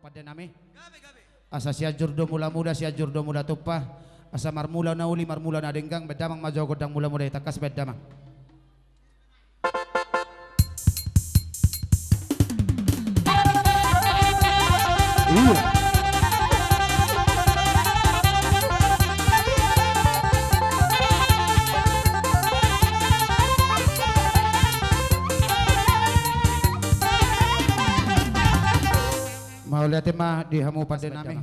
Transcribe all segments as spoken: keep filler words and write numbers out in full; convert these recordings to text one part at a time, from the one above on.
Pande nami. Asa Sianjur do mula-mula, Sianjur do mula tupa. Asa marmula na uli, marmula na denggan, baen damang ma jo gondang mula-mula i, tangkas baen damang. Iya. Mauliate ma di hamu pande nami.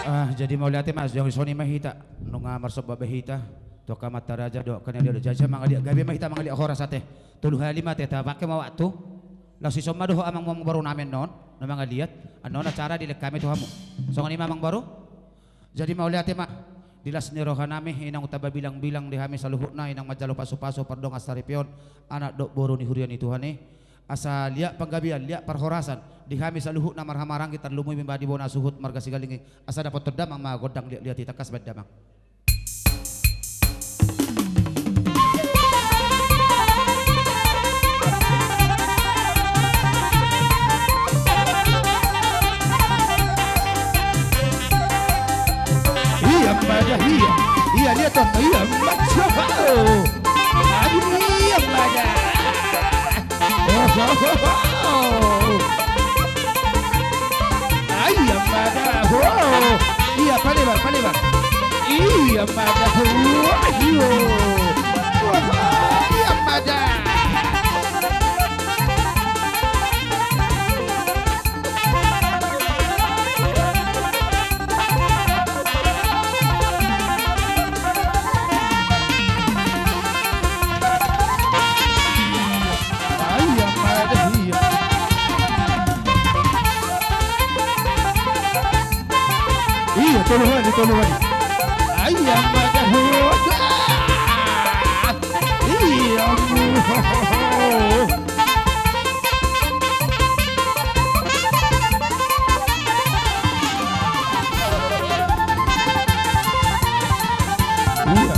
Ah, jadi mauliate ma, jadi songon i ma hita. Nunga marsomba be hita tu angka amanta raja dohot angka na liat, jadi mangaliat, gabe ma hita mangaliat horas ate. Tolu hali ma ate, tapake ma waktu. Laos dison ma dohot amang, amangboru nami annon na mangaliat. Annon acara dilehon hami tu hamu. Songon i ma amangboru. Jadi mauliate ma. Di las ni roha nami, i naung tababilang-bilang di hami saluhutna, i naung manjalo pasu-pasu pardongan saripeon, anak dohot boru ni huria ni Tuhan i. Asa liat panggabean, liat parhorasan di hami saluhutna marhahamaranggi, tarlumobi ma di bona suhut marga Sigalingi. Asa dapothon damang ma gondang liat-liat i, tangkas baen damang. Ia ma da, ia. Ia, lihat dong, ia ma da. Aduh, ia ma da. Oh, oh, oh, oh. Ia ma da, oh. Ia, palebar, palebar. Ia ma da, oh, ayo. Oh, ia ma da. Ia, tolu hali, tolu hali. Ia ma da, oh. Ia, oh. Ia.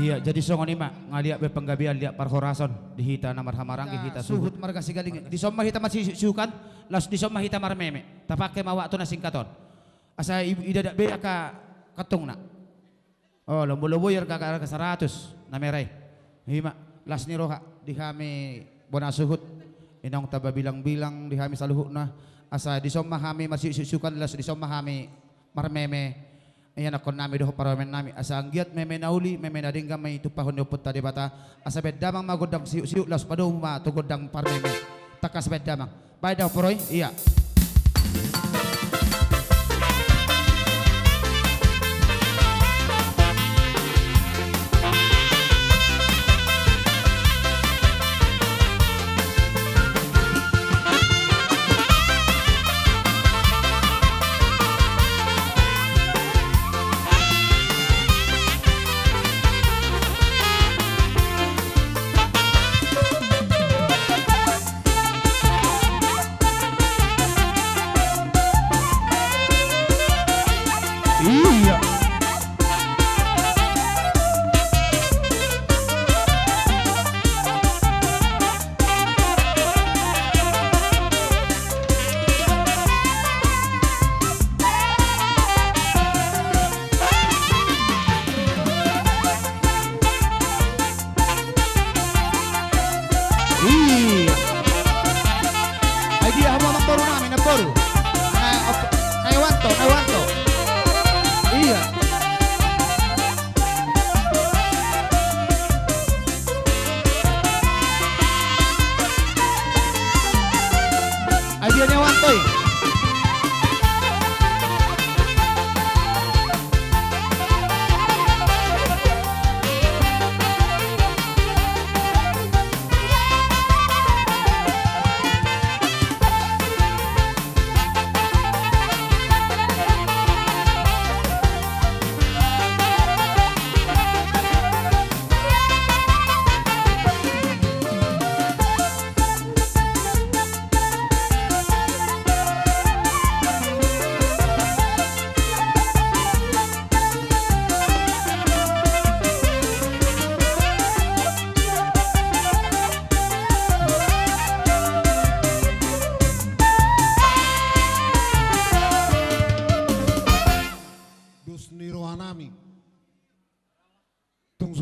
Ia, jadi songon i ma, nga liat be panggabean, liat parhorasan di hita na marhahamaranggi, hita suhut marga Sigalingi. Dison ma hita marsiuksiukan, laos dison ma hita marmeme. Tapake ma waktu na singkat on. Asa i, idadak be angka kantongna. Oh, lombo-lombo i arga, arga saratus na mera i. I ma, las ni roha di hami bona suhut, i naung tababilang-bilang di hami saluhutna. Asa dison ma hami marsiuksiukan, laos dison ma hami marmeme. Ianakhon nami dohot parumaen nami. Asa anggiat meme na uli, meme na denggan ma i tumpahon ni Ompunta Debata. Asa baen damang ma gondang siuksiuk, laos padomu ma tu gondang parmeme. Tangkas baen damang. Baen da, Ompu Roy, ia.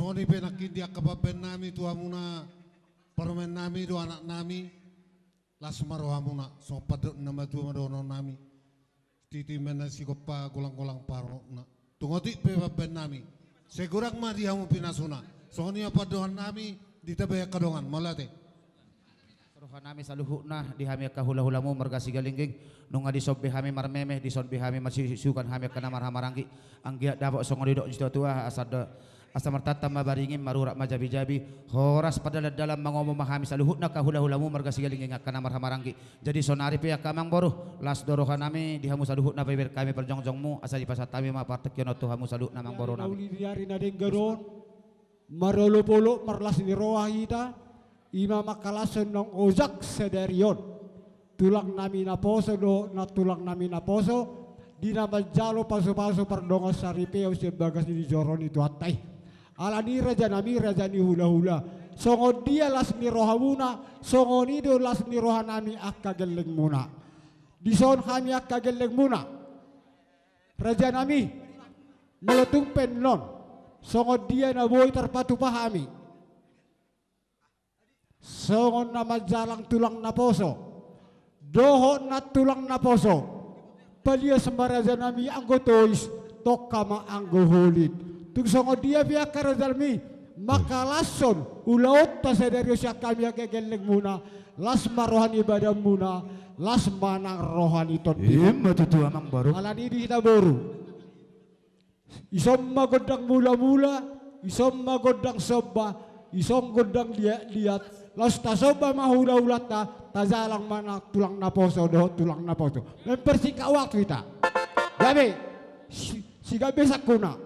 Songon i pe nangkin di angka pambahen nami tu hamuna, parumaen nami do anak nami, las ma rohamuna, songon pandok ni na matua ma dohonon nami. Titi ma na sigompa golang-golang pangarahutna. Tung otik pe pambahen nami. Sai godang ma di hamu pinasuna. Songon i ma pandohan nami di tabayak kadongan. Mauliate. Roha nami saluhutna di hami angka hula-hulamu marga Sigalingging. Nunga dison be hami marmeme, dison be hami marsiusukan hami angka na marhahamaranggi. Anggiat dapot songon didok ni situa-tua, asa do, asa martantan ma baringin, marurat ma jabi-jabi. Horas pardalan-dalan mangomo ma hami saluhutna angka hula-hulamu marga Sigalingging angka na marhahamaranggi. Jadi sonari pe angka amang boru, las do roha nami di hamu saluhutna, paimbar hami parjongjongmu, asa dipasahat hami ma partingkian on tu hamu saluhutna amang boru nami. Di ari na denggan on, marolop-olop marlas ni roha hita, i ma mangkalashon naung ojak sadari on. Tulang nami naposo dohot nantulang nami naposo, di na manjalo pasu-pasu pardongan saripeon sian bagas ni joro ni Tuhanta i. Alani i raja nami, raja ni hula-hula. Songon dia las ni rohamuna, songon i do las ni roha nami angka gellengmuna. Dison hami angka gellengmuna. Raja nami, molo tung pe annon, songon dia na boi tarpatupa hami. Songon na manjalang tulang naposo dohot nantulang naposo, palias ma raja nami anggo tois, tongka ma anggo holit. Tung songon dia pe angka raja nami, mangkalashon ulaonta sadari on sian hami angka gellengmuna, las ma roha ni badanmuna, las ma nang roha ni tondimuna. Ima tutu amang boru. Alani i di hita boru. Ison ma gondang mula-mula, ison ma gondang somba, ison gondang liat-liat. Laos tasomba ma hula-hulanta, tajalang ma nang tulang naposo dohot tulang naposo. Mempersingkat waktu hita. Gabe, si, si gabe sakuna.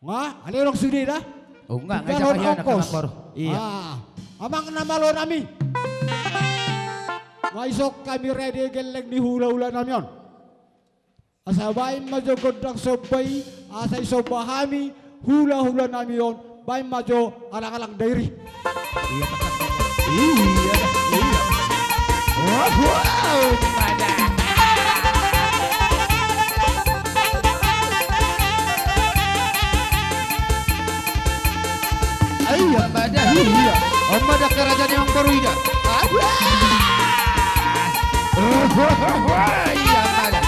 Nga, ale rong sude da. Oh, nga, nga tinggal jaka hon hian ongkos. Amang boru. Iya. Ah, amang na malo nami. Nga ison hami rade gelleng ni hula-hula nami on. Asa baen ma jo gondang somba i, asa isomba hami hula-hula nami on, baen ma jo alang-alang dairi. Iya. Iya, iya. Wow, wow, pada. Iya, pada. Iya. Oma da karaja ni amang boru ida. Aduh. Iya, pada.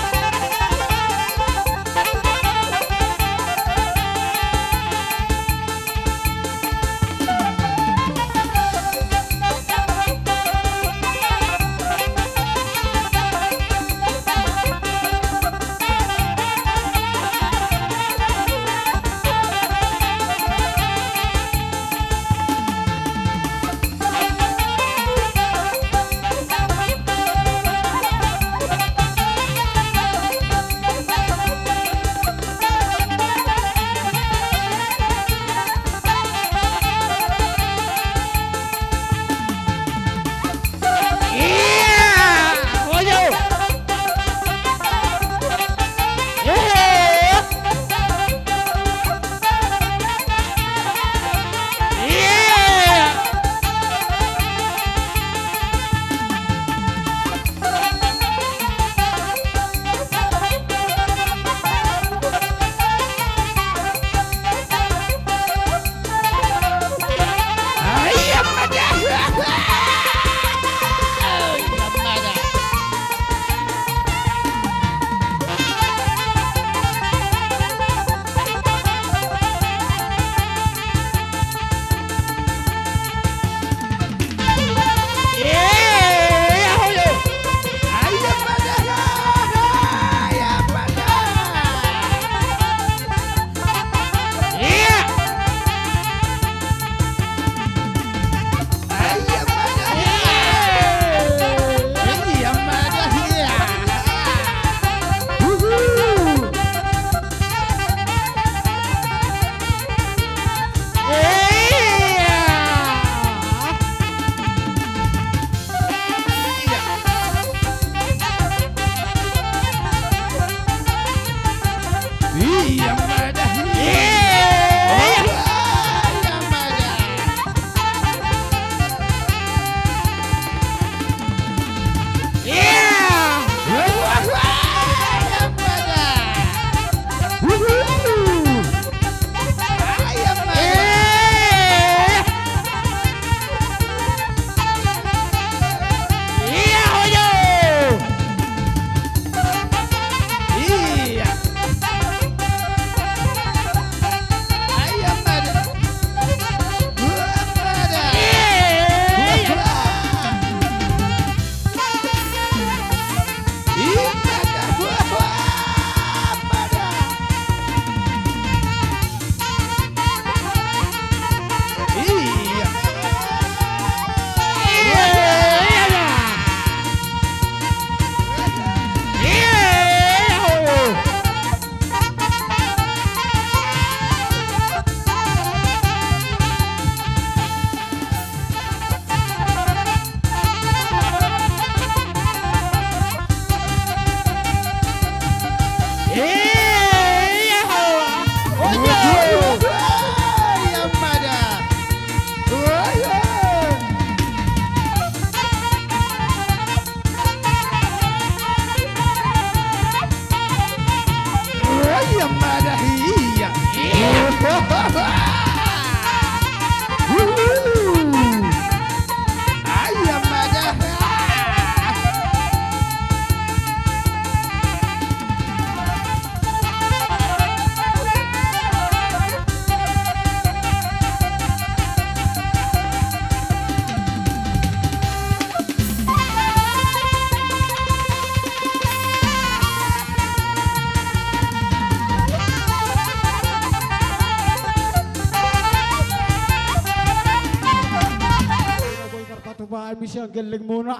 Sian gellengmuna,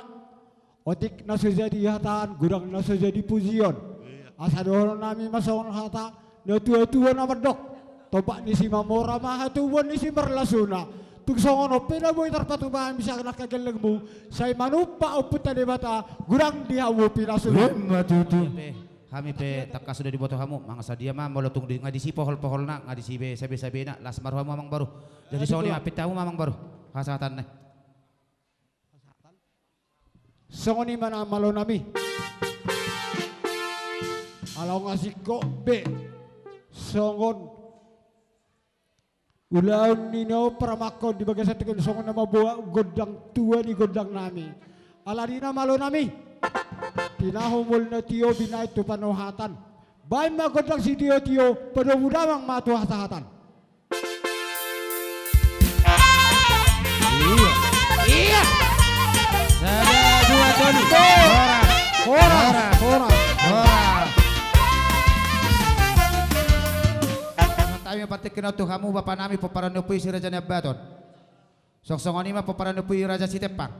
otik na so jadi hataan, godang na so jadi pujion. Asa dohonon nami ma songon hata na tua-tua na mandok: Tombak ni Simamora ma hatubuan ni Simarlasuna. Tung songon on pe na boi tarpatupa hami sian angka gellengmu, sai manumpak ompunta Debata, godang di hamu pinasuna. Ima tutu. Hami pe tangkas do diboto hamu, manang sadia ma molo tung di, nga disi pohol-poholna, nga disi be sabe-sabena, las ma rohamu amang boru. Jadi songon i ma pinta hamu ma amang boru. Hasahatanna. Songon i ma na malo nami. Ala nga singkop be songon ulaon ni na paramakkon di bagasan tingki on, songon na mamboan gondang tua ni gondang nami. Ala ni na malo nami. Tinahu molo na tio binaen tu panohatan. Baen ma gondang sitio-tio, padomu damang ma tu hasahatan. Iya. Iya. Sada, dua, tolu. Horas. Horas. Horas. Horas. Hami ma partingkian on tu hamu bapa nami pomparan ni Ompu i Si Raja Niambaton. Songon i ma pomparan ni Ompu i Raja Sitempang.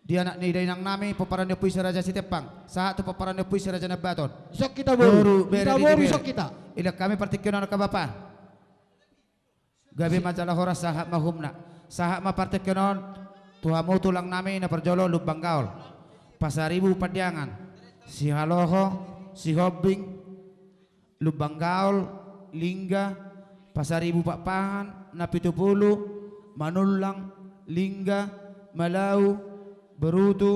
Di anak ni dainang nami pomparan ni Ompu i Si Raja Sitempang. Sahat tu pomparan ni Ompu i Si Raja Niambaton. Isok hita boru. Boru, bere, hita boru, isok hita. Ilang hami partingkian on angka bapa. Gabe ma jala horas, sahat ma uhumna. Sahat ma partingkian on tu hamu tulang nami na parjolo Lumban Gaol, Pasaribu Pandiangan, Sihaloho, Sihombing, Lumban Gaol, Lingga, Pasaribu Pakpahan, Napitupulu, Manullang, Lingga, Malau, Berutu,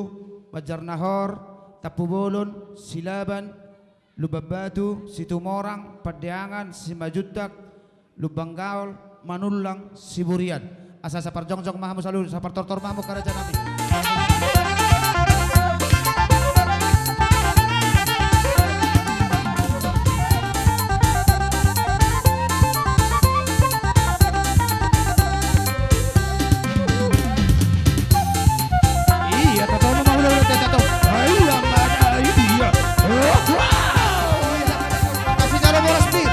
Banjarnahor, Tampubolon, Silaban, Lumban Batu, Situmorang, Pandiangan, Simanjuntak, Lumban Gaol, Manullang, Siburian. Asa saparjongjong ma hamu saluhut, sapartortor ma hamu karaja nami. Iya, tato, mau, mau, mau, tato. Iya, mana, iya. Kasih cara boras, Pi.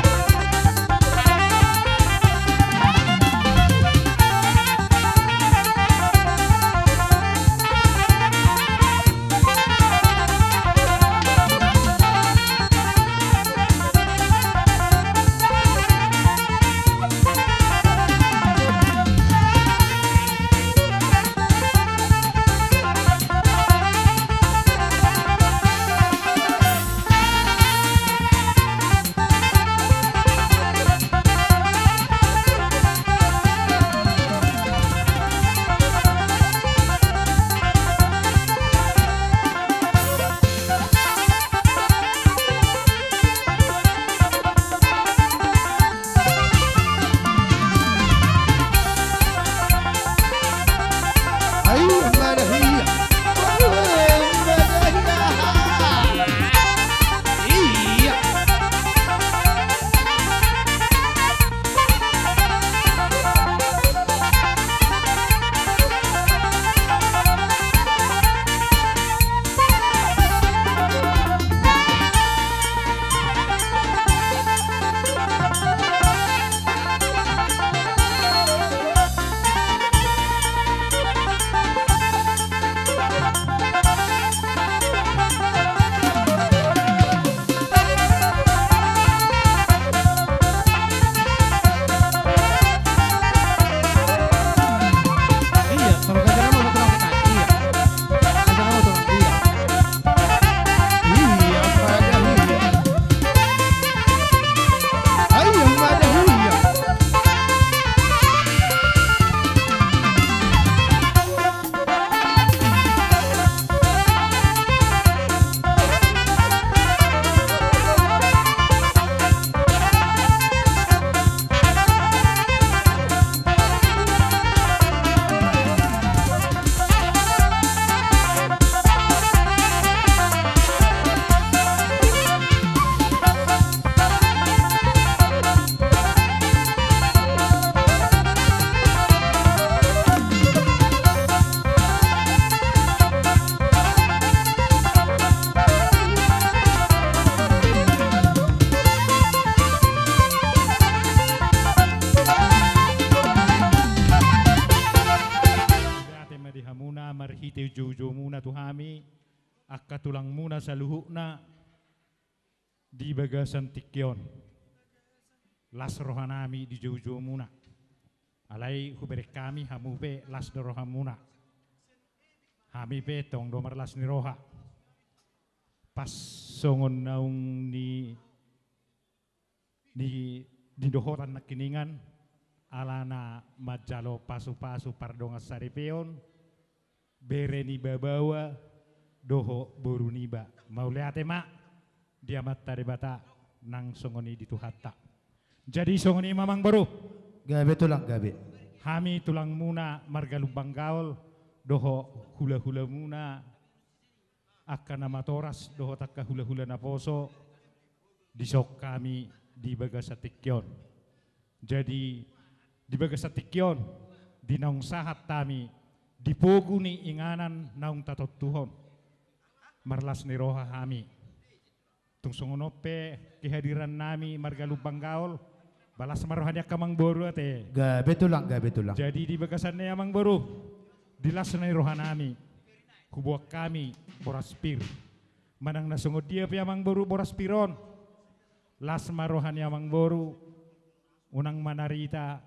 Angka tulangmuna saluhutna di bagasan tingki on. Las rohanami di joujoumuna. Alai hubereng hami, hamu pe las do rohamuna. Hami pe tong do marlas ni roha. Pas songon naung ni di, di dohotan nangkiningan, alana manjalo pasupasu pardongan saripeon, bere ni baoa dohot boru niba. Mauliate ma di Amanta Debata nang songon i di Tuhanta. Jadi songon i ma amangboru. Gabe tulang, gabe. Hami tulangmuna marga Lumban Gaol dohot hulahulamuna, angka na matoras dohot angka hulahula naposo, dison hami di bagasan tingki on. Jadi di bagasan tingki on, di naung sahat hami di pogu ni inganan naung tatontuhon, marlas ni roha hami. Tung songon on pe kehadirannami marga Lumban Gaol, ba las ma roha ni angka amangboru ate. Gabe tulang, gabe tulang. Jadi di bagasan ni i amangboru, di las ni rohanami, huboan hami boras pir. Manang na songon dia pe amangboru boras pir on, las ma roha ni amangboru, unang manarita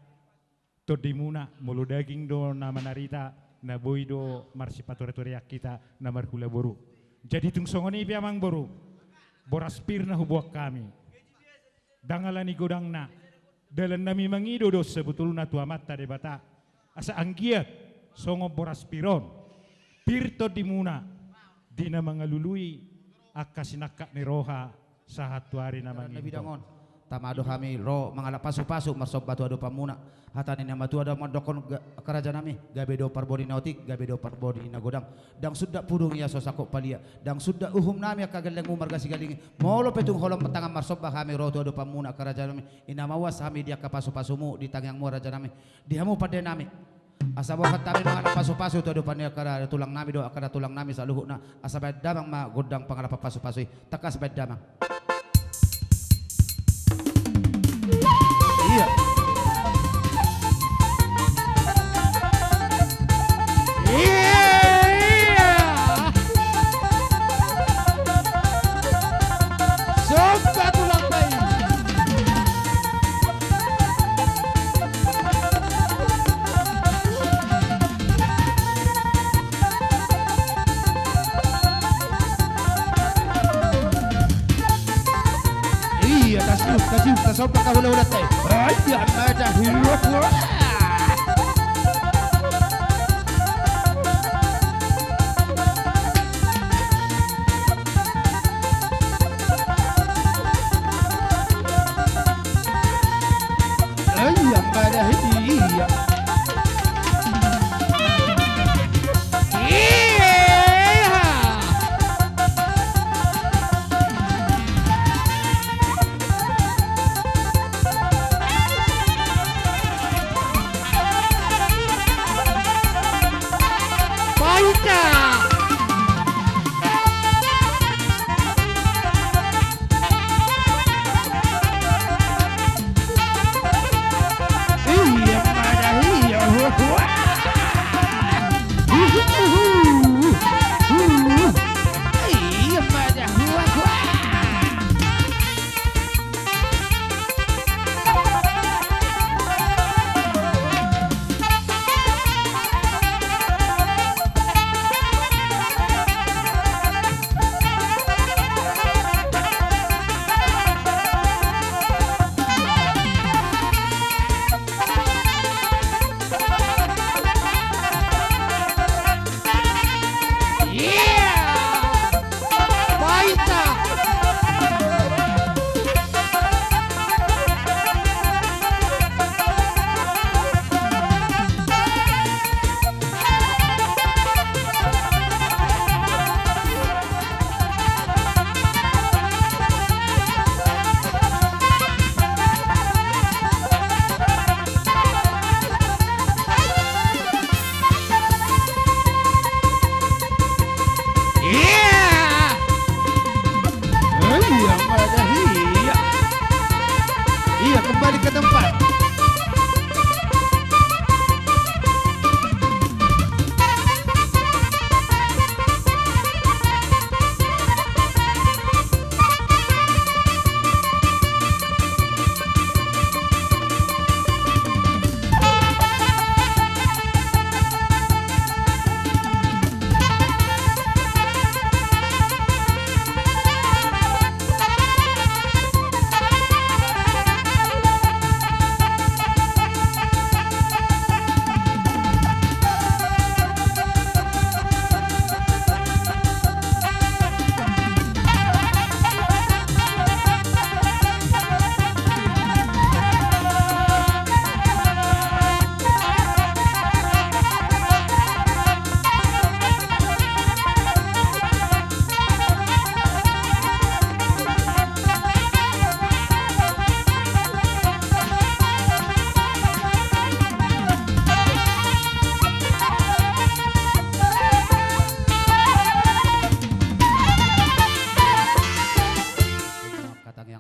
tondimuna, molo daging do na manarita, na boi do marsipatureturean hita na marhula boru. Jadi tung songon i pe amangboru, boras pir na huboan hami. Ndang ala ni godangna, dalannami mangido do sebetulna tu Amanta Debata, asa anggiat songon boras pir on, pir tondimuna di na mangalului angka sinangkap ni roha sahat tu ari na mangintong. Bidang on. Tama do hami ro mangalap pasupasu marsomba tu adopanmuna. Hata ni na matua do mandokkon ga-, angka rajanami, gabe do parbodi na otik, gabe do parbodi na godang. Ndang suda pudung ia so sangkop palia, ndang suda uhumnami angka gellengmu marga Sigalingi. Molo pe tung holong tangan marsomba hami ro tu adopanmuna angka rajanami, i na mauas hami di angka pasupasumu di tangiangmu rajanami. Di hamu pandenami. Asa boan hami mangalap pasupasu tu adopan ni angka tulangnami dohot angka tulangnami saluhutna. Asa baen damang ma gondang pangalapan pasupasu i. Tangkas baen damang. Iya. Iya. Somba tulang bayi. Iya, tasiup, tasiup, tasomba angka hulahulanta i. Iya, mada hirup. Iya, pada iya. Iya.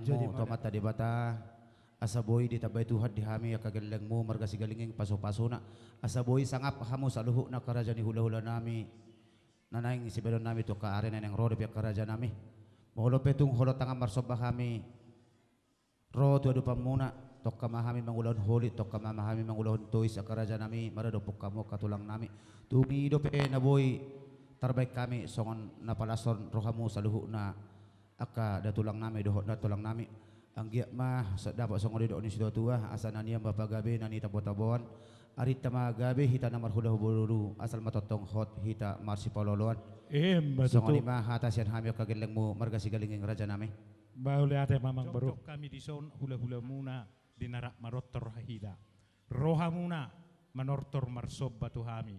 Jadi, tu Amanta Debata, asa boi ditambai Tuhan di hami angka gellengmu marga Sigalinging pasupasuna, asa boi sangap hamu saluhutna angka raja ni hulahulanami, na naeng sibahenonnami tu angka ari na naeng ro dope angka rajanami. Molo pe tung holong tangan marsomba hami ro tu adopanmuna, tongka ma hami mangulahon holit, tongka ma hami mangulahon tois angka rajanami, maradophon hamu angka tulangnami. Tung i dope na boi tarbaen hami songon na palashon rohamu saluhutna angka datulangnami dohot datulangnami. Anggiat ma so-, dapot songon didok ni situatua, asa na nian ma pagabe na nitabotaboan, arinta ma gabe hita na marhulahula boru, asal ma tongtong hot hita marsipaolooloan. Emma tutu. Songon i ma hata sian hami angka gellengmu marga Sigalinging rajanami. Mauliate ma amangboru. Jongjong hami dison hulahulamuna di na rap manortor hita. Rohamuna manortor marsomba tu hami.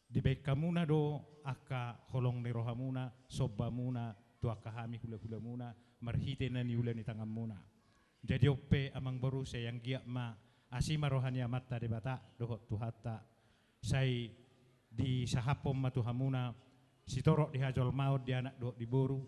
Dibaen hamuna do angka holong ni rohamuna, sombamuna tu angka hami hulahulamuna marhite na niula ni tanganmuna. Jadi on pe amangboru, sai anggiat ma asi ma roha ni Amanta Debata dohot Tuhanta, sai disahaphon ma tu hamuna sitorop di hajolmaon di anak dohot di boru,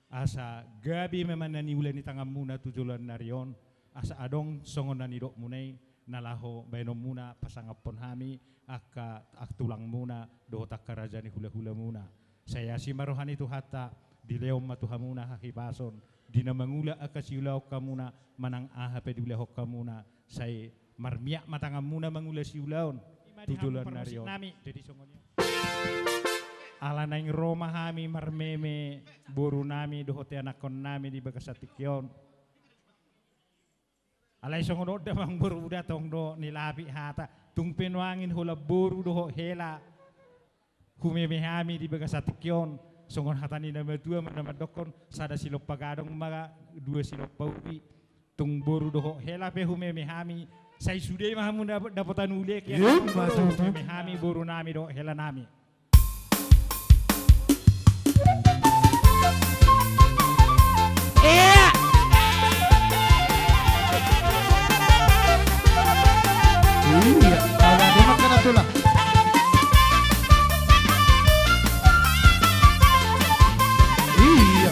asa gabe ma na niula ni tanganmuna tu joloan ni ari on, asa adong songon na nidokmuna i, na laho baenonmuna pasangaphon hami angka, angka tulangmuna dohot angka raja ni hulahulamuna. Sai asi ma roha ni Tuhanta, dilehon ma tu hamuna hahipason di na mangula angka siulaon hamuna, manang aha pe diulahon hamuna, sai marmiak ma tanganmuna mangula siulaon tu joloan ni ari on. Ima di hamu parmusik nami. Jadi songon i. Ala naeng ro ma hami marmeme borunami dohot ianakkonnami di bagasan tingki on. Alai songon on da amangboru, uda tong do nilapik hata. Tung pe nuaeng holan boru dohot hela humeme hami di bagasan tingki on, songon hata ni na matua ma na mandokkon, sada silompa gadong ma dua silompa ubi. Tung boru dohot hela pe humeme hami, sai sude ma hamu dap-, dapotan uli, kian. Ima tutu. Humeme hami borunami dohot helanami. Iya. Iya, ala dia makan atulah. Iya.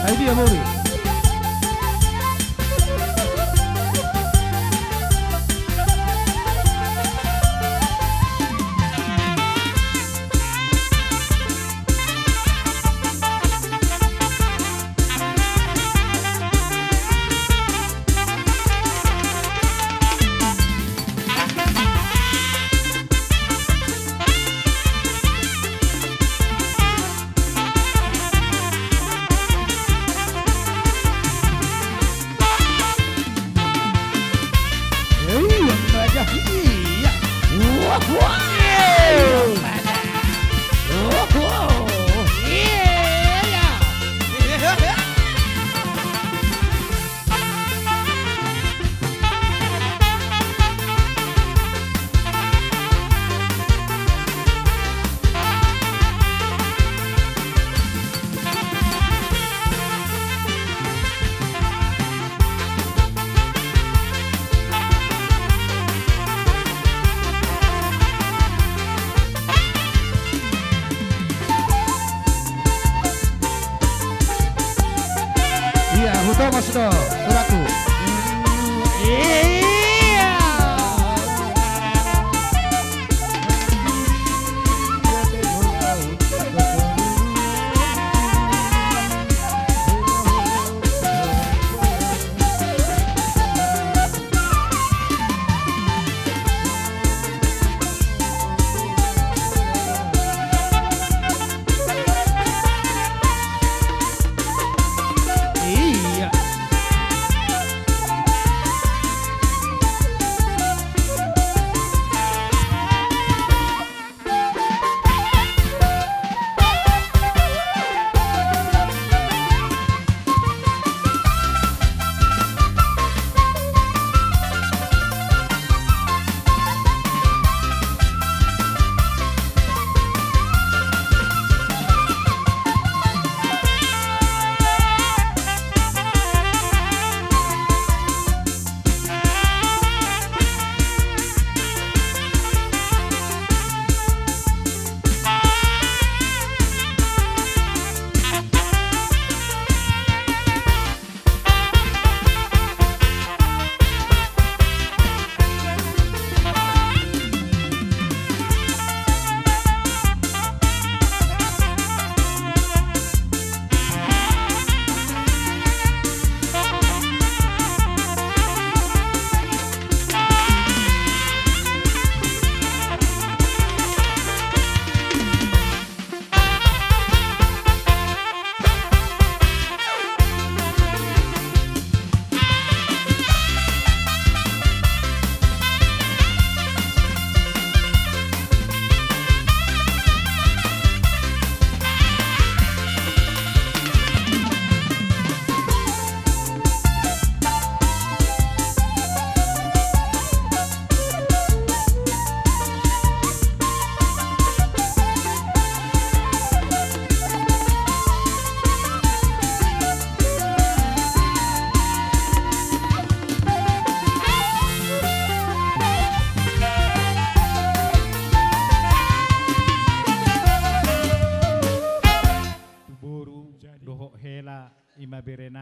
Ai dia, Mori.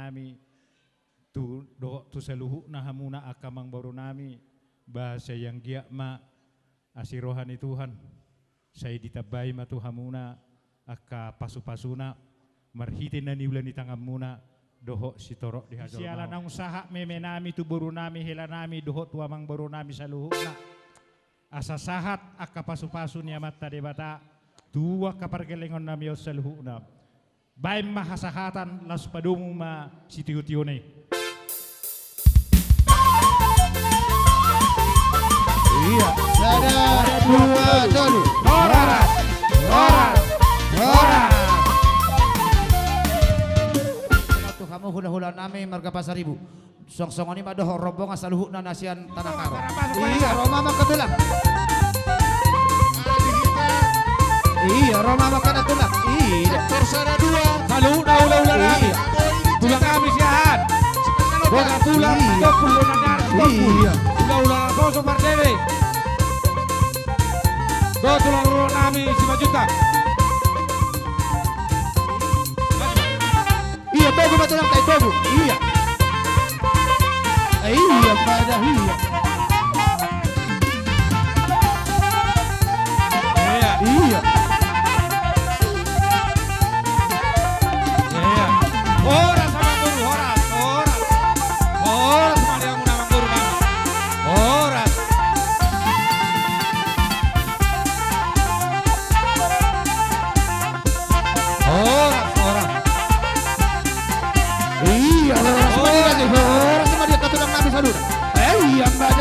nami, tu dohot tu saluhutna hamuna angka amangboru nami, ba sai anggiat ma asi roha ni Tuhan, sai ditambai ma tu hamuna angka pasupasuna, marhite na niula ni tanganmuna, dohot sitorop di hajolmaon. Siala naung sahat meme nami tu boru nami, hela nami, dohot tu amangboru nami saluhutna. Asa sahat angka pasupasu ni Amanta Debata, tu angka pargellengon nami on saluhutna. Baen ma hasahatan, laos padomu ma sitio-tio na i. Iya. Sada, dua, tolu. Horas. Horas. Horas. Tu hamu hula-hula nami marga Pasaribu. Suang songon i ma dohot rombongan saluhutna na sian Tanah Karo. Iya, ro ma angka tulang. Iya, ro ma angka tulang. Iya. Sektor sada dua. Saluhutna hula-hula nami. Iya. Tulang nami sian. Boga tulang. Iya. Topul, tulang nami, topul. Iya. Hula-hula Poso Pardede. Dohot tulang nami Simanjuntak. Iya, togu ma tulang, tai togu. Iya. Iya, pada iya. Iya. Iya. Iya. Horas, amangboru, horas, horas. Horas, amangboru, horas. Horas. Horas, horas. Iya, horas ma dia, horas ma dia, angka tulang nami saluhutna. Eh, iya, Mbak.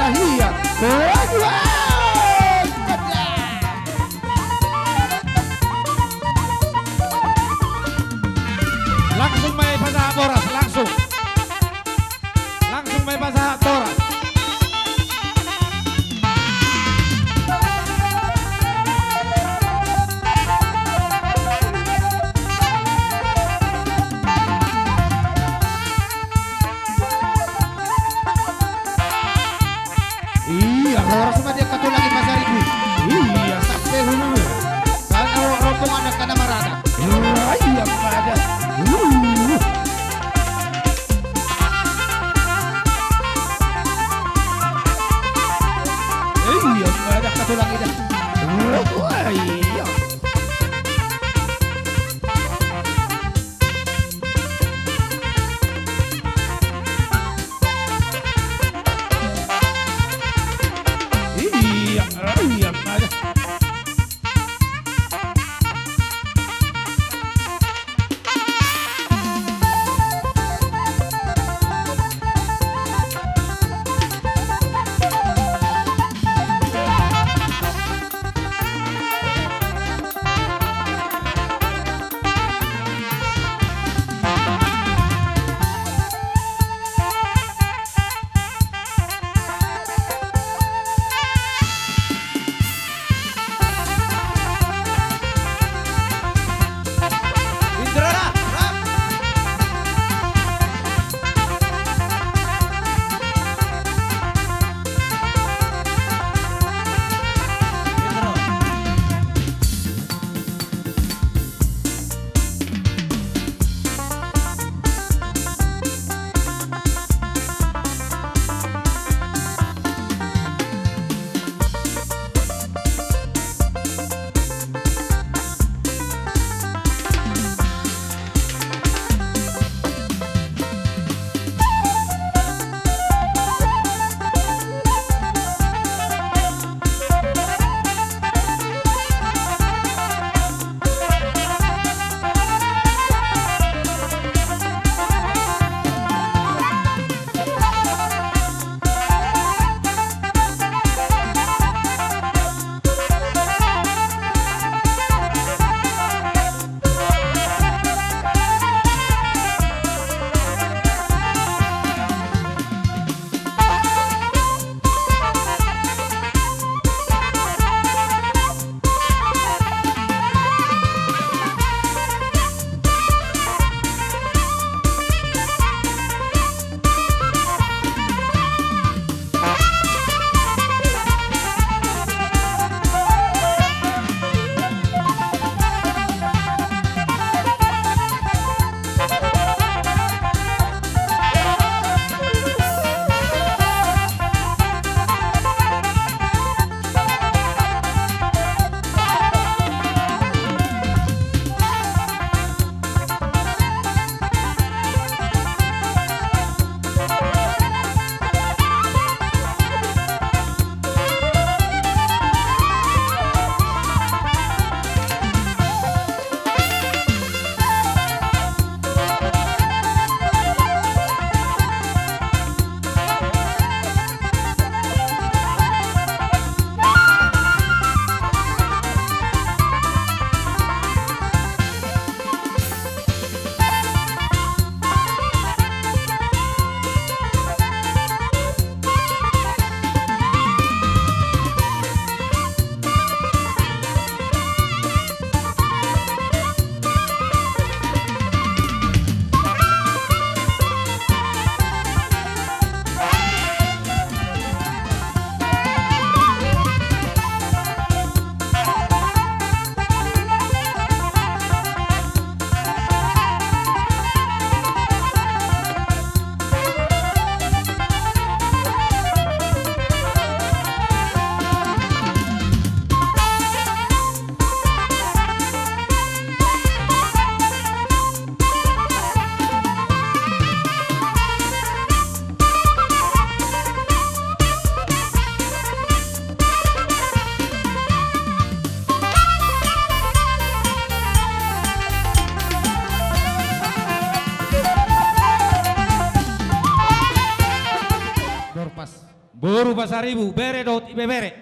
Boru Pasaribu, bere dohot ibebere.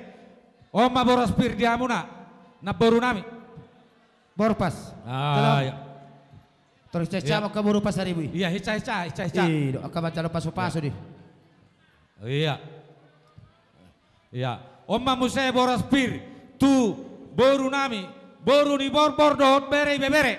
On ma boras pir di hamuna, namboru nami. Boru Pas. Ah, iya. Torus cecam angka boru Pasaribu i. Iya, hica, hica, hica, hica. Iya, angka manjalo pasu-pasu di. Iya. Iya. On ma muse boras pir tu boru nami, boru ni Borbor dohot bere ibebere.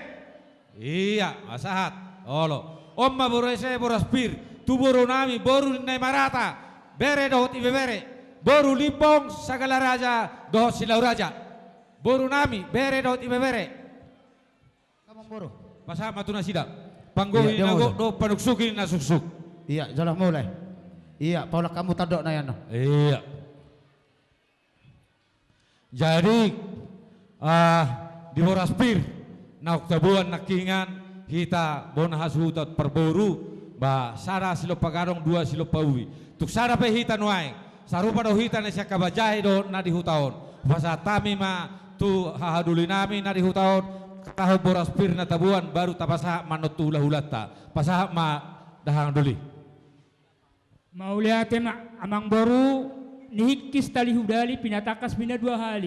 Iya, ma sahat. Olo. On ma muse boras pir tu boru nami, boru ni Naimarata, bere dohot ibebere. Boru Limbong, Sagala Raja dohot Silau Raja. Boru nami, bere dohot ibebere. Amang boru. Pasahat ma tu nasida. Panggohi na gok dohot panuksuki na suksuk. Iya, jolo mulai. Iya, paulak hamu tandok na i annon. Iya. Jadi, ah, di boras pir naung taboan nangkiningan hita bona hasuhuton parboru, ba sada silompa gadong, dua silompa ubi. Tung sada pe hita nuaeng, sarupa do hita na sian angka bajahi dohot na di huta on. Pasahat hami ma tu hahadoli nami na di huta on, taho boras pir na taboan, baru tapasahat ma annon tu hulahulanta. Pasahat ma dahahang doli. Mauliate ma, amang boru, nihingkis tali hudali, pinatangkas pina dua hali.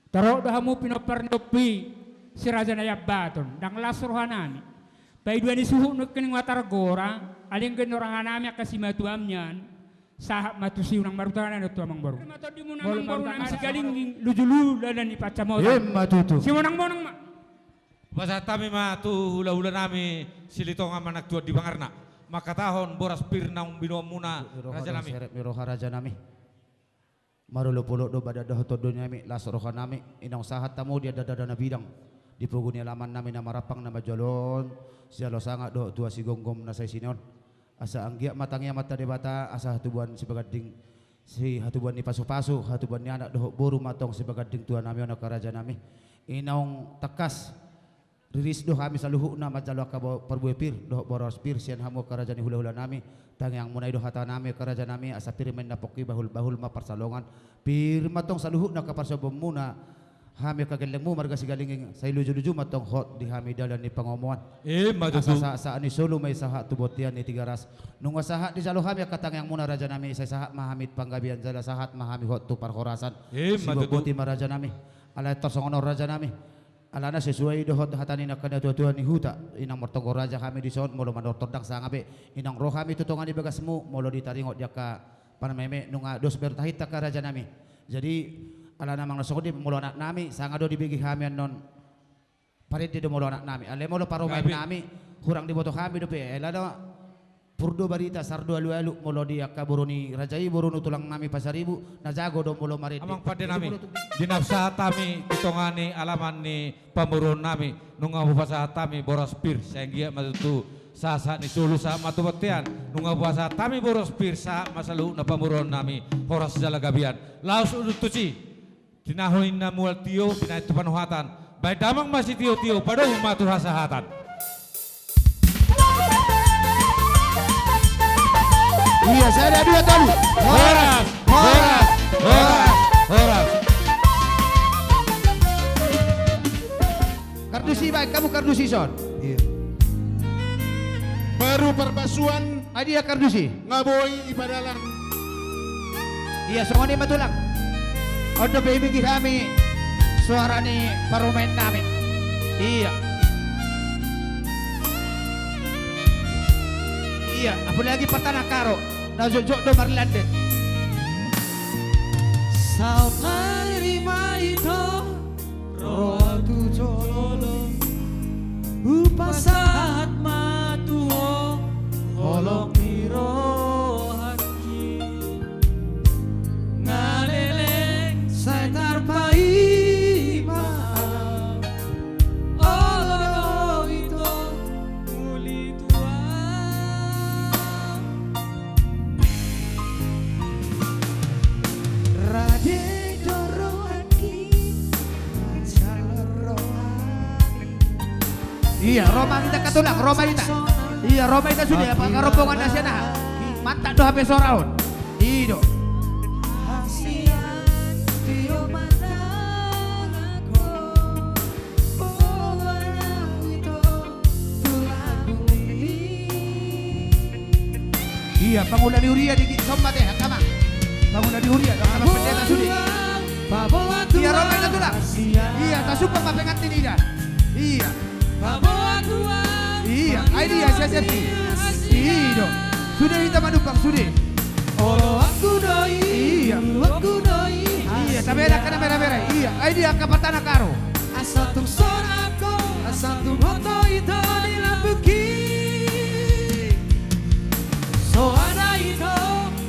Torop do hamu pinompar ni ompu i, si Raja Naiambaton, ndang las roha nami. Paidua ni suhut nangkiningan targora, alai anggo roha nami angka simatuam nian, sahat ma tusi, unang marhutang na tu amang boru. Ima tondimuna amang boru nami Sigalingging, lujuluju na ni pansamotan. Ima tutu. Simonang-monang ma. Pasahat hami ma tu hulahula nami Silitonga manang tu Andi Bangarna, mangkatahon boras pir naung binoanmuna raja nami. Serep ni roha raja nami. Marolopolop do badan dohot tondi nami, las roha nami, i naung sahat hamu di andadanda na bidang, di pogu ni alaman nami na marampang na manjalo on, siala sangap dohot tua sigomgom na saisina on. Asa anggiat ma tangiang ma Amanta Debata, asa hatubuan sibaganding, si hatubuan ni pasupasu, hatubuan ni anak dohot boru ma antong sibaganding tua nami on angka raja nami. I naung tangkas riris do hami saluhutna manjalo angka bo-, parbue pir dohot boras pir sian hamu angka raja ni hulahula nami. Tangiangmuna i do hata nami angka raja nami, asa pir ma inna pongki, bahulbahul ma pansalongan. Pir ma antong saluhutna angka parsombaonmuna, hami angka gellengmu marga Sigalingging, sai lujuluju ma antong hot di hami dalan ni pangomoan. Ima tutu. Asa sahat, sahat ni solu ma i sahat tu bontean ni Tigaras. Nunga sahat dijalo hami angka tangiangmuna raja nami, sai sahat ma hami panggabean jala sahat ma hami hot tu parhorasan. Ima tutu. Siboan boti ma raja nami. Alai tor songon on raja nami, alana sesuai dohot hata ni angka natuatua ni huta, inang martonggo raja hami dison, molo manortor ndang sanga be, inang ro hami tu tonga ni bagasmu, molo ditaringot di angka parumaen nunga dos berta hita angka raja nami. Jadi, alana manang na songon dia, molo anak nami, sanga do dibege hami annon. Parende do molo anak nami. Alai molo parumaen nami, hurang diboto hami dope. Alana pur do barita, sar do alualu, molo di angka boru ni raja i, boru ni tulang nami Pasaribu, na jago do molo marende. Amang pande nami, di na hupasahat hami tu tonga ni alaman ni pamoruon nami, nunga hupasahat hami boras pir, sai anggiat ma tutu sahat ni solu sahat ma tu bontean, nunga hupasahat hami boras pir sahat ma saluhutna pamoruon nami, horas jala gabean. Laos udutusi, tinahu ninna mual tio, tinahu tu panuhatan. Baen damang ma sitiotio, padomu ma tu hasahatan. Iya, sada, dua, tolu. Horas, horas, horas, horas. Kardus i, baen hamu kardus i son. Iya. Baru parbasuan. Ai dia kardus i? Nga boi i padalan. Iya, songon i ma tulang. On dope ibege hami suara ni parumaen nami. Iya. Iya, apalagi partanang karo. Na jotjot do marlandet. Saut ma i ma ito. Ro au tu jolo, hupasahat ma tu ho holong ni rohangki. Nga leleng sai tarpaima au, olo do ito uli tu au. Rade do rohangki. Iya, ro ma hita angka tulang, ro ma hita. Iya, ro ma hita sude, apa, angka rombongan na sian aha? Mantap do hape sora on. I do. Iya, pangula ni huria di son ma te, angka ma. Bangun na di huria, dok nama pendeta sude. Ia, ro ma ina tulang. Ia, tasumpah ma pengantin ida. Ia. Ia, ai dia, siap-siap i. I do. Sude hita manumpang, sude. Ia. Ia, tabeda angka na mera-mera i. Ia, ai dia angka patana karo. Asa tung sonang ho, asa tung hot ho ito di lambungki. So ada ito,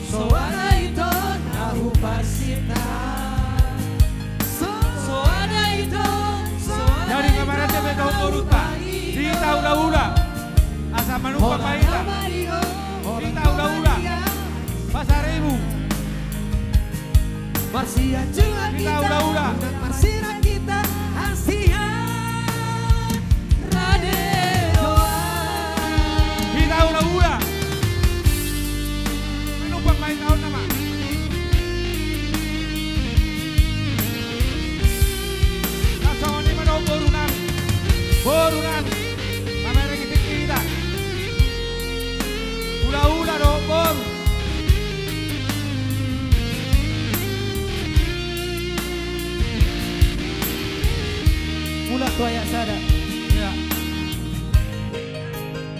so ada ito na huparsinta. So, so ada ito, so ada ito. Jadi, na huparsinta. Jadi, kemarin dia main daun boruta. Hita hula-hula. Asa manumpang ma hita. Hita hula-hula. Pasaribu. Marsianjuan hita, hula-hula. Unang marsirang hita, hasian rade do. Hita hula-hula. Manumpang ma hita on nama. Songon i ma dohot boru nami. Boru nami. Mamereng i tingki hita. Hula-hula dohot boru. Mulak tu ayat sada. Ia.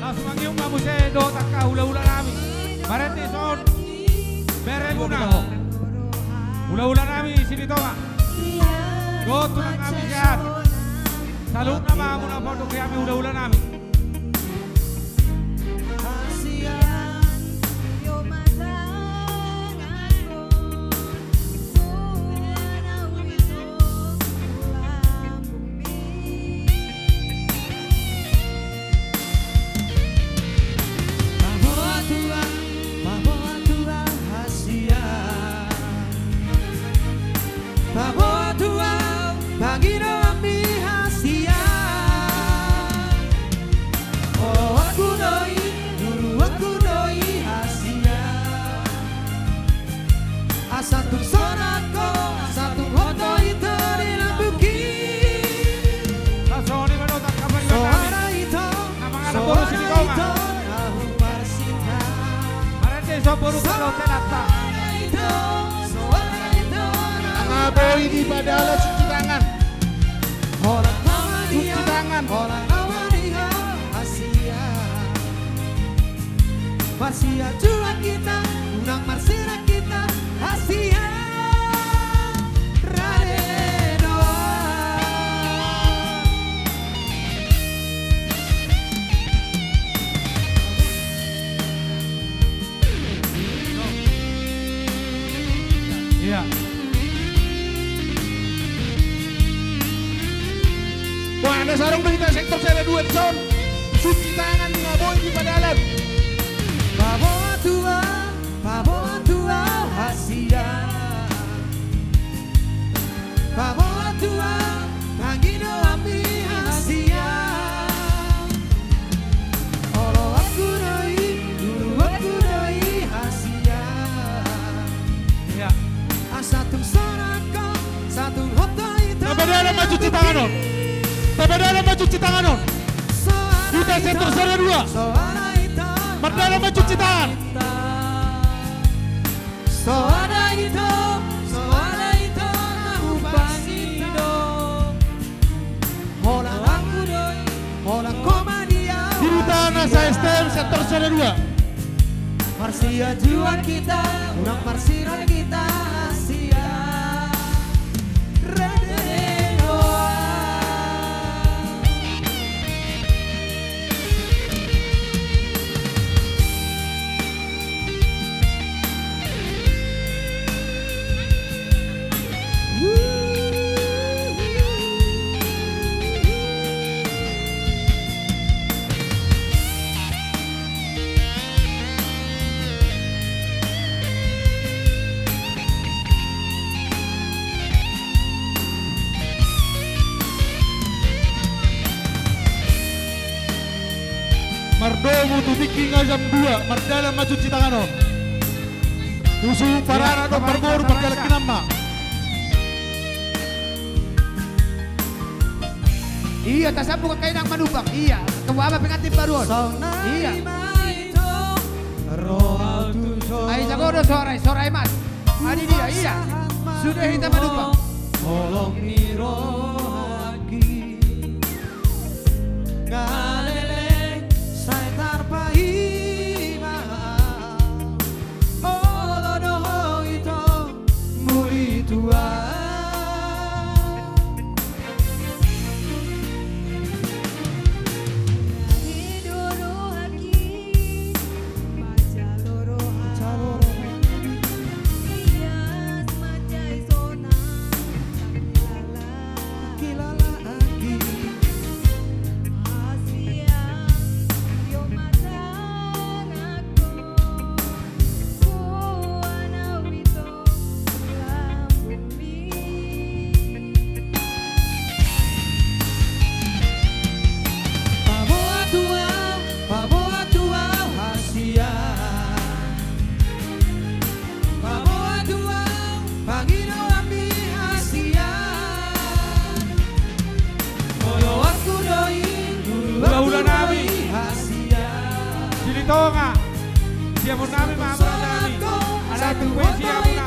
Laos mangihut ma muse dohot angka hula-hula nami. Marende son. Bere muna. Hula-hula nami Silitonga. Dohot tulang nami Siahaan. Saluhutna ma muna pondok i hami hula-hula nami. Paboa tu ahu, paboa tu ahu hasian. Paboa tu ahu, pangidoanmi hasian. Oloanku do i, luluanku do i hasian. Asa tung sonang ho, asa tung hot ho ito di lambungki. Songon i ma dohot angka pariban nami. So ada ito, na mangalap boru Silitonga. Marende son boru, so ada ito, so ada ito, so ada ito. Nunga boi dipadalan cuci tangan. Holan na mani ho, cuci tangan. Holan na mani ho hasian. Marsianjuan hita, unang marsirang hita, hasian rade do. Ia. Wah, na sarung do hita sektor sada dua dison. Cuci tangan nunga boi dipadalan. Paboa tu ahu, paboa tu ahu hasian. Paboa tu ahu, pangidoanmi hasian. Oloanku do i, luluanku do i hasian. Ia. Asa tung sonang ho, asa tung hot ho ito. Tapadalan ma cuci tangan on. Tapadalan ma cuci tangan on. Hita sektor sada dua. Mardalan ma cuci tangan. So ada ito, so ada ito na huparsinta. Holan ahu do i, holan ho ma di ahu. Di Rutan Asa S T M sektor sada dua. Marsianjuan hita, unang marsirang hita hasian. Rade do ahu. Mardomu tu tingki nga jam dua, mardalan ma cuci tangan on. Husu paranak dohot parboru, mardalan hinan ma. Ia, tasambung angka inang manumpang. Ia, ketua ma pengantin baru on. Ia. Ai jago do sora i, sora i, Mas. Adi dia, ia. Sude hita manumpak. Holong ni rohangki. Ngaleleng sai tarpaima. Olo do ho ito muli tua. Paboa tu ahu, paboa tu ahu hasian. Paboa tu ahu, pangidoanmi hasian. Oloanku do i, hulahula nami hasian. Silitonga. Siamun nami ma hamuna, raja nami. Anak tu kue siamun na.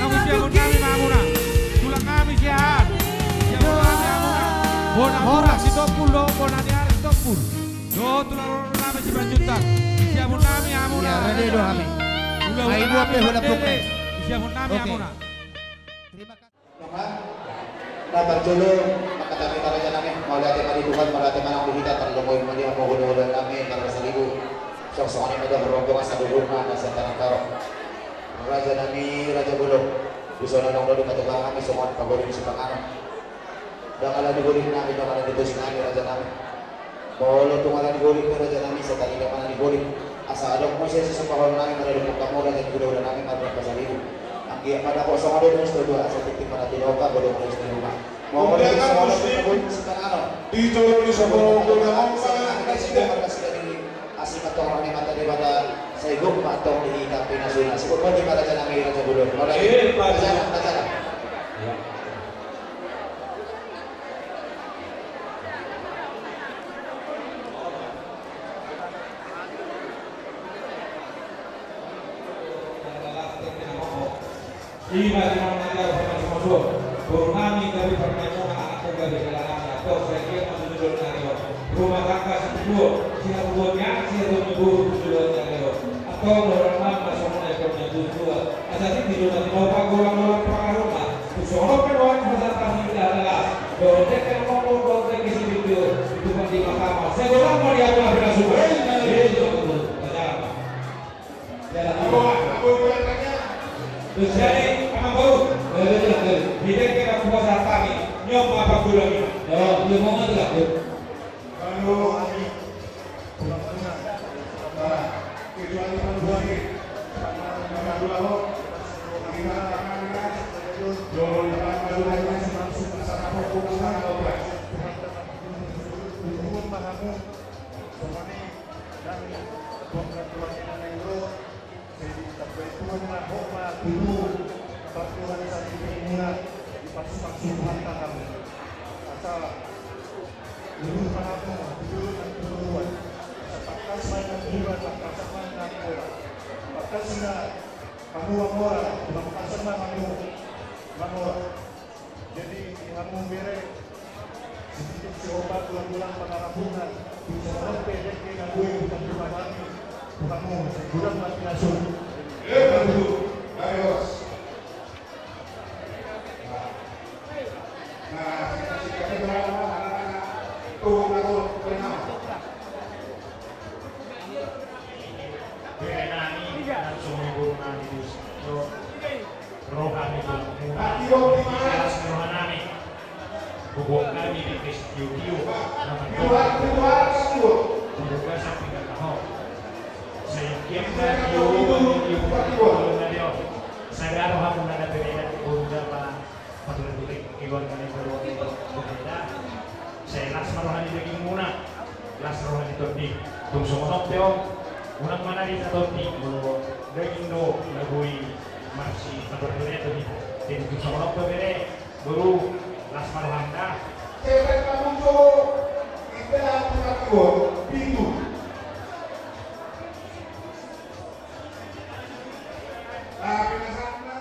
Namu siamun nami ma hamuna. Tulang nami siahan. Siamun nami hamuna. Bona mura Sitompul do, bona ni ari Sitompul. Do tulang nami Simanjuntak. Siamun nami hamuna. Ia, rade do hami. Ai dua pe hula pukre. Siamun nami hamuna. Terima kasih. Nunga, na parjolo, mangkatai ma hita raja nami, mauliate ma di Tuhan, mauliate ma nang di hita, tarlumobi ma di hamu hulahula nami, Parbasar Ibu. Suang songon i ma di hamu rombongan saluhutna, na sian Tanah Karo. Raja nami, raja bolon, dison adong do dipatupa hami songon pagori ni sipanganon. Ndang ala ni holing nami, ndang ala ni tosi nami, raja nami. Molo tung ala ni holing do raja nami, sai tarida ma na ni holing. Asa adong muse sisupahon nami mandapothon hamu raja ni hulahula nami marga Pasaribu. Anggiat ma dapot songon dok ni situa, asa tingting ma na tinopa, godang ma na situa. Molo tung songon dok ni situa, di jolo ni songon dok na ompa. Asi ma tong roha ni Amanta Debata, sai gok ma tong di hita pinasuna. Sibuk ma di raja nami, raja bolon. Mauliate. Eh, raja, raja. Ia. Ima di mana jauh sama sumo-sumo. Boru nami gabe parmaimuna, anakmu gabe dalanami. Antong sai anggiat ma tu joloan ni ari on. Rumah tangga situjuo, sihabubuan ni anak, sihabubuan ni boru tu joloan ni ari on. Antong dohonon nami ma songon na nidok ni natuatua. Asa tingting do na tinopa, godang do na pangarahutna. Tung songon on pe nuaeng pasahaton nami di na las. Dohot dengke na momo, dohot dengke sipitio. Ditupa di mahkamah. Sai godang ma di hamu na pinasuna. Hei, hei, hei. Pasahat ma. Jalan. Terjadi amang boru. Hei, hei, hei. Di dengke na hupasahat hami. Nion ma panggulangi. Yo, nion ma panggulangi. Halo, hami. Jadi, tapaituhon ma ho ma tutu, partuhan sandiri muna, dipasupasu Tuhanta hamu. Asa, ulu ma hamu, ulu ma tutu. Asa tangkas ma inang mura, tangkasan ma inang mura. Tangkas ma hamu mura, tangkasan ma hamu mura. Jadi, di hamu bere, sititik siompat, tulang-tulang pangarahutna, di songon on pe dengke na boi hutangkup hami tu hamu, sai godang ma pinasuna. Eh, betul. Ayo, Bos. Nah, nah, singkat-singkat itu, anak-anak. Tuh, atur, tenang. Bere nami, na sumurung nami di situ. Roha ni Tuhan. Las roha nami. Bubuat nami di pes tiu-tiu. Nama tiu. Bubuat sampai gak tahu. Saya kiam na tiu, tiu, tiu, tiu. Sadar roha pun ada beda, pun ada. Patuduhon keluarga ni Boromina. Sai las ma roha ni dagingmuna, las roha ni tondi. Tung songon on pe on, unang manarita tondi, molo daging do na boi marsipaturpaturia tu hita. Jadi tung songon on pe bere, boru, las ma rohanta. Cewek kamu jo, kita aturan dua, pintu. Tapi masalahnya,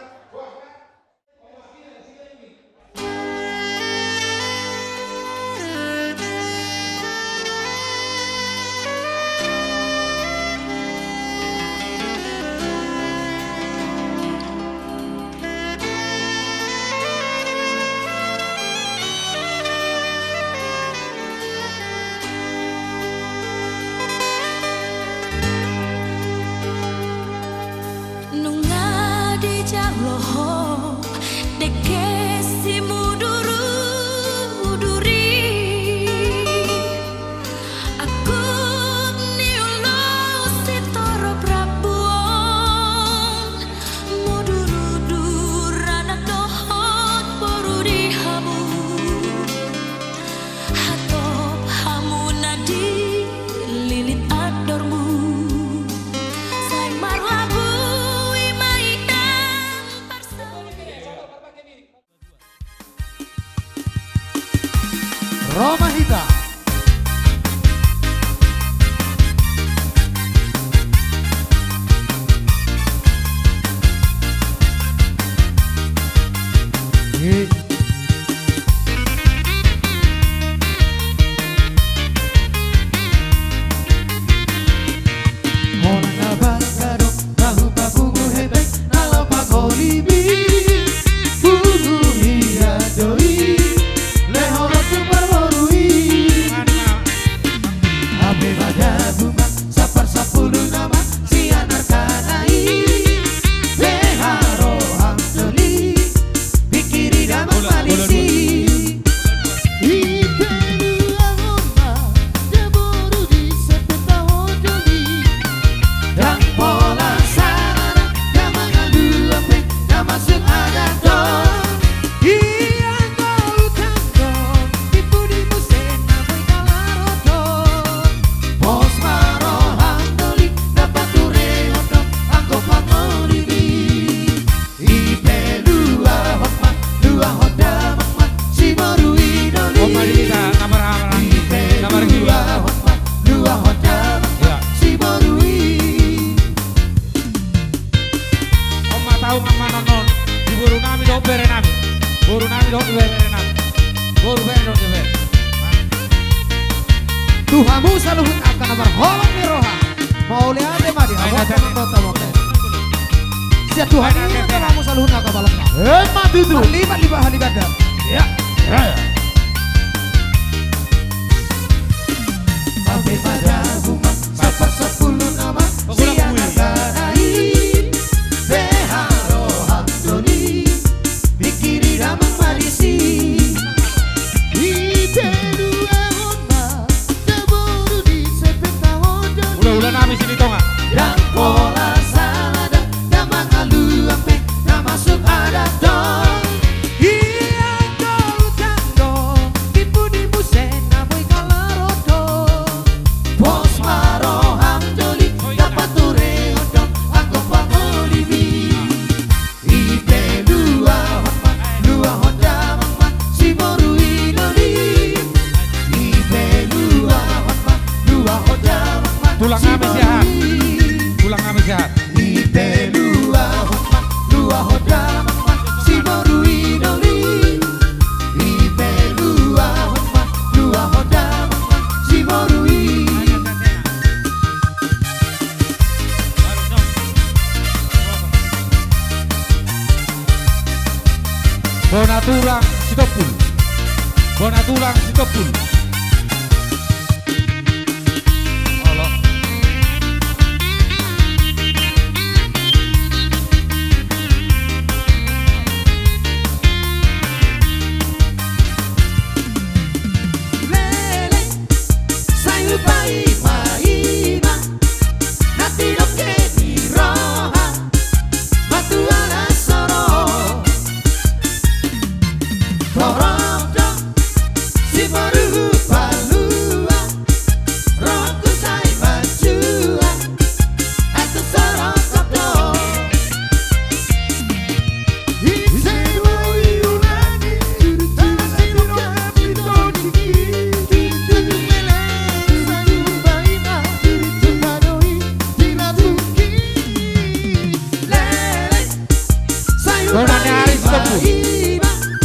Ro ma hita. Holan na bangga do na hupapungu hepeng na laho pangolimi. Pungu hia do i, lehon tu parboru i. Hape ma dabu ma sampar sampulu nama sian argana i. Beha roham doli, pingkiri damang marisi. Ipe dua homa, dia boru di sepeta hojoli. Ndang pola sala da, da mangaluan pe, da masuk adat do. Ia ngolu tanggo, tipu di muse na boi kalaro do. Pos ma roham doli, da paturehon do anggo pangolimi. Ipe luahon ma, luahon damang ma, siboru i doli. Homa di hita, na marhaha, na margiwa. Ipe luahon ma, luahon damang ma, siboru i. Homa tahu ngam manonton di boru nami dohot bere nami. Boru nami dohot bere nami. Boru bere dohot bere. Tu hamu saluhut angka na marholong ni roha. Mauliate ma di hamu angka na marholong ni roha. Sian Tuhan i ma tu hamu saluhut angka balok na. Emma tutu. Marlipat-lipat haligadan. Ya. Ya. Hape ma dabu ma sampar sampulu nama sian argana i. Beha roham doli, pingkiri damang marisi. Ipe dua homa, dia boru di sepeta hojoli. Hula-hula nami Silitonga. Ndang pola sala da, da mangaluan pe, da masuk adat do. Ia ngolu tanggo, tipu di muse na boi kalaro do. Pos ma roham doli, da paturehon do anggo pangolimi. Ipe luahon ma, luahon damang ma, siboru i doli. Ipe luahon ma, luahon damang ma, tulang nami siahaan. Siboru i. Tulang nami siahaan. Ipe luahon ma, luahon damang ma, siboru i doli. Ipe luahon ma, luahon damang ma, siboru i. Bona tulang Sitompul. Bona tulang Sitompul. Olo. Lele. Sai hupaima-ima na tidoke ni roha, matua na soro. Torop do siboru hupalua, rohangku sai manjua. Bona ni ari Sitompul.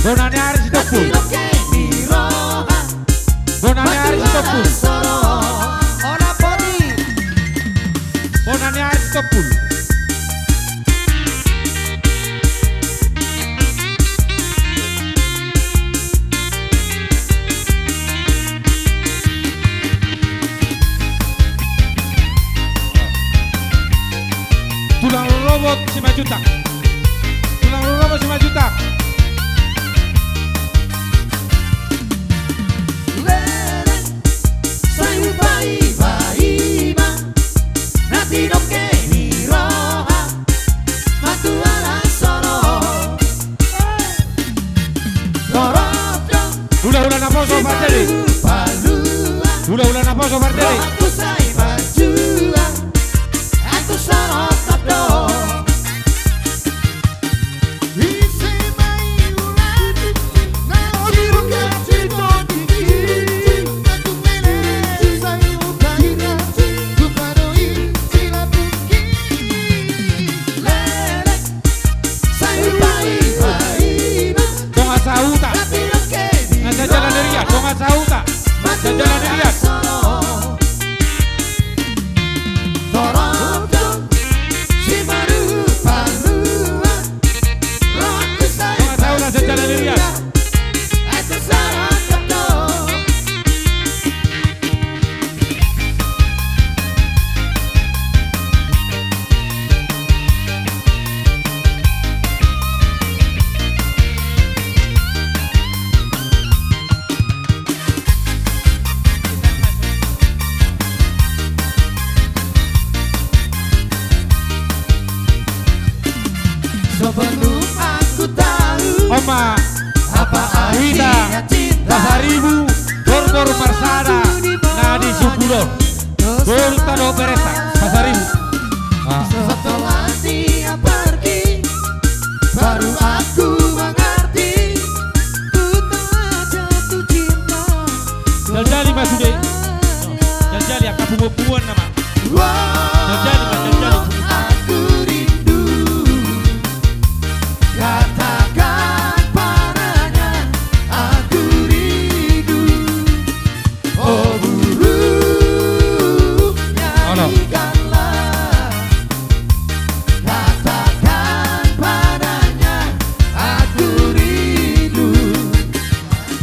Bona ni ari Sitompul. Bona ni ari Sitompul. Bona ni ari Sitompul. Tulang rorobot Simanjuntak. Tulang rorobot Simanjuntak. Lele, sai hupaima-ima na tidoke ni roha, matua na soro. Hula-hula naposo parjolo. Hula-hula naposo parjolo. Hita Pasaribu, borbor marsada na di Sumburon. Boru ta do berenta Pasaribu. Ah. Setelah dia pergi, baru aku mengerti, ku telah jatuh cinta. Jaljali ma sude. Jaljali angka punguan-punguan nama. Jaljali ma, jaljali. Aku rindu. Katakan padanya, aku rindu. Oh burung, nyanyikanlah. Katakan padanya, aku rindu.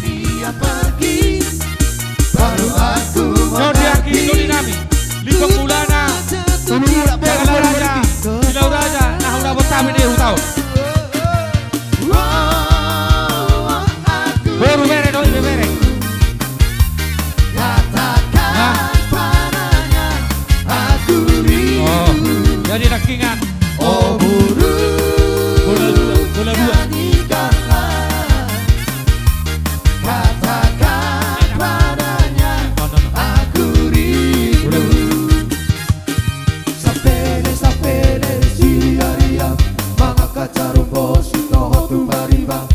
Dia pergi, baru aku mengerti. Lipong Mulana, Jagalaraja, Silauraja, na hurabot hami di hutau. Boru bere do, ibe bere. Katakan padanya, aku rindu. Oh, jadi nangkingan. Oh burung, bola dua, bola dua. Nyanyikanlah. Katakan padanya, aku rindu. Sapele, sapele, siaria, mangangkat jarum bosi, dohot tu pariba,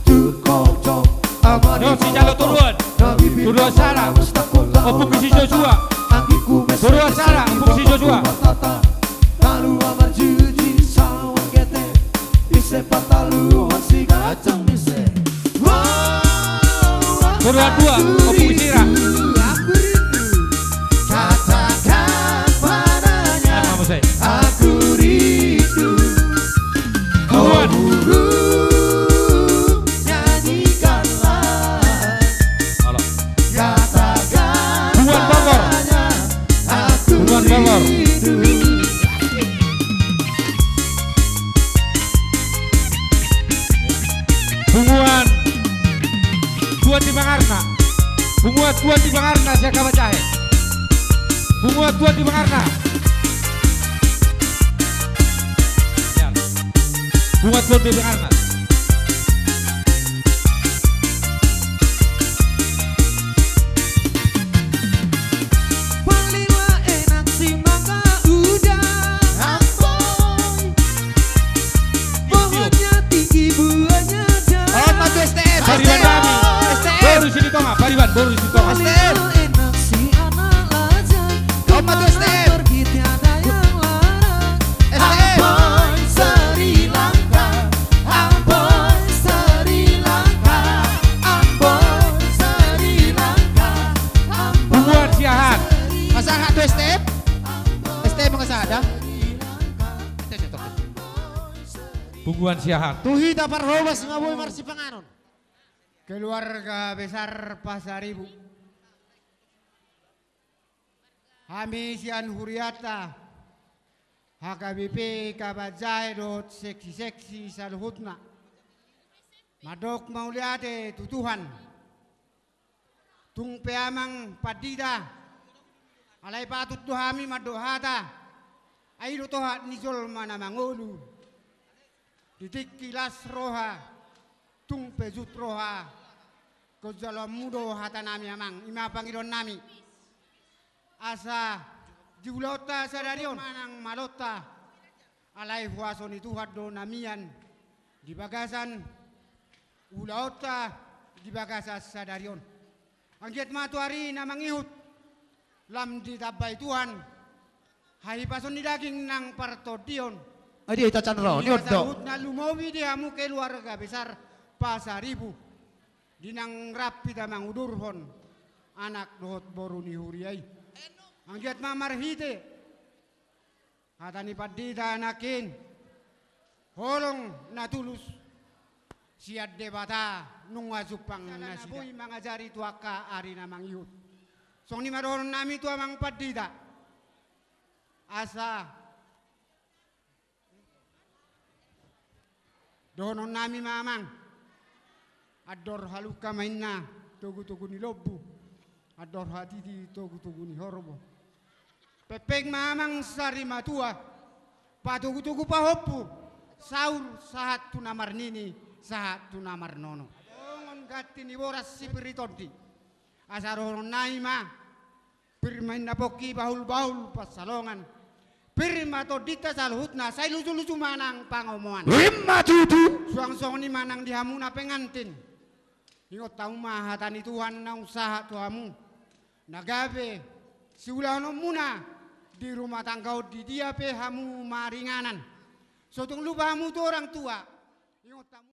tu kocok, amani. Yo, sijalo turuan. Turuan sada, ompung si Joshua. Turuan sada, ompung si Joshua. Talu amarjuji sawan gete, ise pataluhon si gajang mise. Turuan dua, ompung si Ira. Katakan padanya, aku rindu. Turuan. Nyanyikanlah. Halo. Punguan Bogor. Punguan Bogor. Punguan Tuan di Bangarna. Punguan Tuan di Bangarna, siap kabar jahe. Punguan Tuan di Bangarna. Punguan Tuan di Bangarna. Paling enak si mangga uda. Ampoi. Pohonnya tinggi, buahnya jauh. Oma tu S T M. Pariban nami. S T M. Boru Silitonga, pariban, boru Silitonga. S T M. Paling enak si anak lajang. Oma tu S T M. Kemana pergi tiada yang larang. S T M. Ampoi Sri Lanka, ampoi Sri Lanka, ampoi Sri Lanka, ampoi. Punguan Siahaan. Pasahat tu S T M. S T M nunga sada. Punguan Siahaan. Tu hita parhobas nga boi marsipanganon. Keluarga besar Pasaribu. Hami sian hurianta, H K B P, Kabanjahe dohot seksi-seksi saluhutna, mandok mauliate tu Tuhan. Tung pe amang pandita, alai patut do hami mandok hata, ai do tohat ni jolma na mangolu. Di tingki las roha, tung pe jut roha, hujaloonmu do hatanami amang, i ma pangidoannami. Asa di ulaonta sadari on manang malonta, alai huaso ni Tuhan do na mian di bagasan ulaonta di bagasan sadari on. Anggiat ma tu ari na mangihut, lam ditambai Tuhan hahipason ni daging nang partondion. Ai dia ita canra on, i on do. Saluhutna lumobi di hamu keluarga besar Pasaribu, di na rap hita mangudurhon anak dohot boru ni huria i. Anggiat ma marhite hata ni pandita nangkin, holong na tulus sian Debata nunga jumpang nasida, na boi mangajari tu angka ari na mangihut. Songon i ma dohononnami tu amang pandita. Asa dohononnami ma amang, andor halungka ma inna togu-togu ni lombu, andor hatiti togu-togu ni horbo. Pengpeng ma amang sarimatua, patogu-togu pahompu, saur sahat tu na marnini, sahat tu na marnono. Songon Ganti ni boras si pir ni tondi. Asa dohonon nami ma, pir ma inna pongki, bahul-bahul pansalongan. Pir ma tondinta saluhutna, sai luju-luju ma nang pangomoan. Ima tutu. Suang songon i ma nang di hamuna pengantin. Ingot hamu ma hata ni Tuhan naung sahat tu hamu. Na gabe siulahononmuna di rumah tangga on, di dia pe hamu maringanan. So tung lupa hamu tu orang tua. Ingot hamu